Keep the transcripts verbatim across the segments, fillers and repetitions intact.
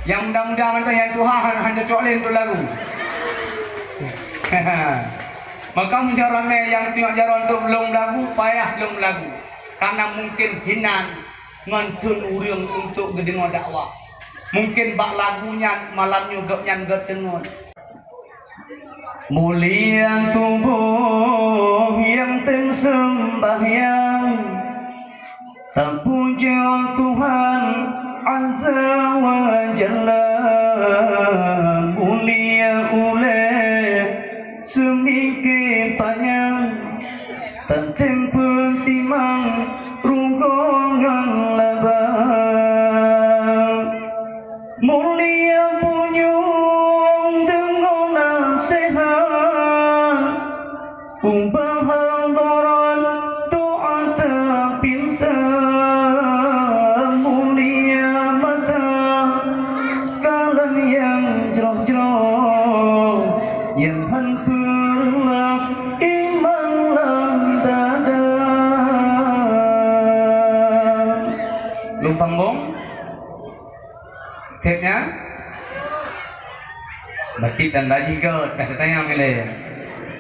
Nyang muda-muda ngon nyang tuha han, han cocok lé untuk lagu. Maka meunyoe ramé nyang tunyok jaroe untuk lôn lagu, payah lôn lagu. Karena mungkin hinan ngon thon ureuëng untuk geudeungoe dakwah. Mungkin bak lagu nyan malam nyoe gobnyan geuteungon. Mulia tuboh nyang teuseumbahyang, tapujoe Tuhan Azza wa Jalla. Mulia ulée seumike panyang, tatem peutimang rugoe ngon laba. Mulia punyueng deungon naseuhat, ubak hadarat doa tapinta. Mulia mata kalon nyang jroh-jroh, nyang han peureulak iman lam dada. Lôn sambong. Theb nyan? Batit dan lajih göt, ka tatanyong ilée.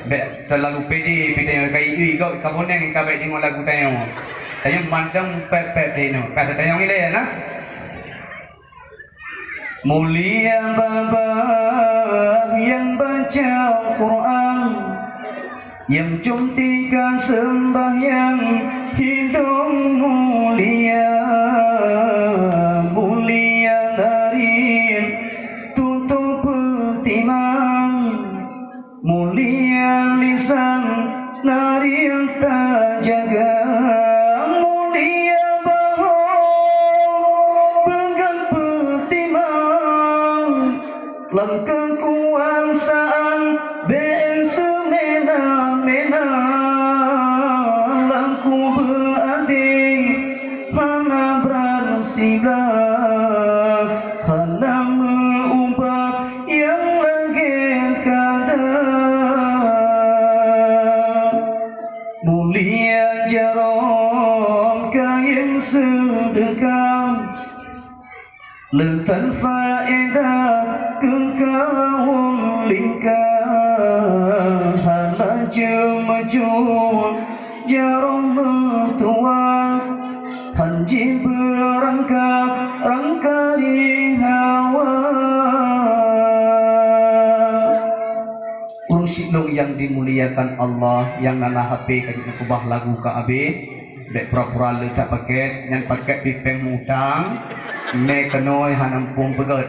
Bék teulalu pede, pede ka ié göt, ka boneng ka bék deungoe lagu tanyoe. Tanyoe mandum pép-pép dinoe, ka tatanyong ilée na. Mulia babah nyang baca Quran, nyang com tika seumbahyang hidong mulia. Mulia nariet tutoe peutimang, mulia lisan nariet tajaga. Mulia baho peugah peutimang, lam keukuasaan bék seumena-mena. Laku beuadé hana brat siblah, hana meu-ubah nyang lagée kada. Mulia jaroe kayém seudeukah, le tan faedah keu kawöm lingka. Hana jeuem-jeuem jaroe meutuwah, han jibeurangka-rangka di hawa. Ureuëng sidong nyang dimuliakan Allah, nyang na lam H P ka jeuet neukeubah lagu ka abéh. Bék pura-pura le that paket, nyan paket pih péng mutang, mé keunoe hana muphom peugét.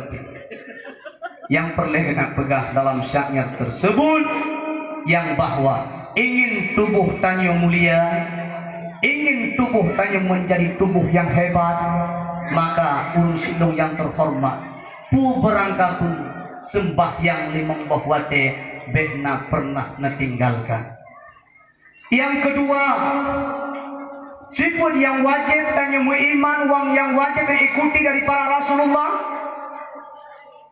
Nyang peureulée keuneuk peugah dalam syair tersebut, nyang bahwa ingin tuboh tanyoe mulia, ingin tuboh tanyoe meunjadi tuboh nyang hebat, maka ureuëng sidong nyang teuhoreumat, peue beurangkapeue seumbahyang limong boh watée bék na peureunah neutinggalkan. Nyang keudua, sifeuet nyang wajéb tanyoe meuiman, wang nyang wajéb neuikuti dari para Rasulullah.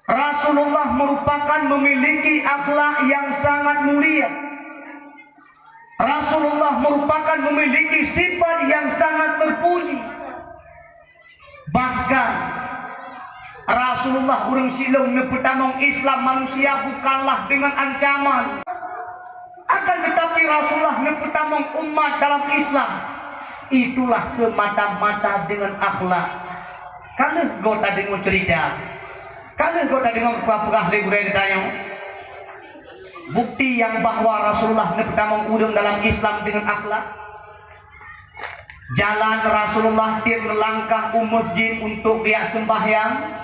Rasulullah meurupakan meumiliki akhlak nyang sangat mulia. Rasulullah meurupakan meumiliki sifat nyang sangat teupuji. Bahkan, Rasulullah ureuëng sidong neupeutamong Islam manusia bukanlah deungon ancaman. Akan tetapi, Rasulullah neupeutamong umat dalam Islam, itulah semata-mata deungon akhlak. Ka lheueh goe tadeungoe cerita, ka lheueh goe tadeungoe peugah-peugah lé gurée geutanyoe. Bukti nyang bahwa Rasulullah neupeutamong ureuëng dalam Islam deungon akhlak. Jalan Rasulullah tieb meulangkah u masjid untuk geujak seumbahyang,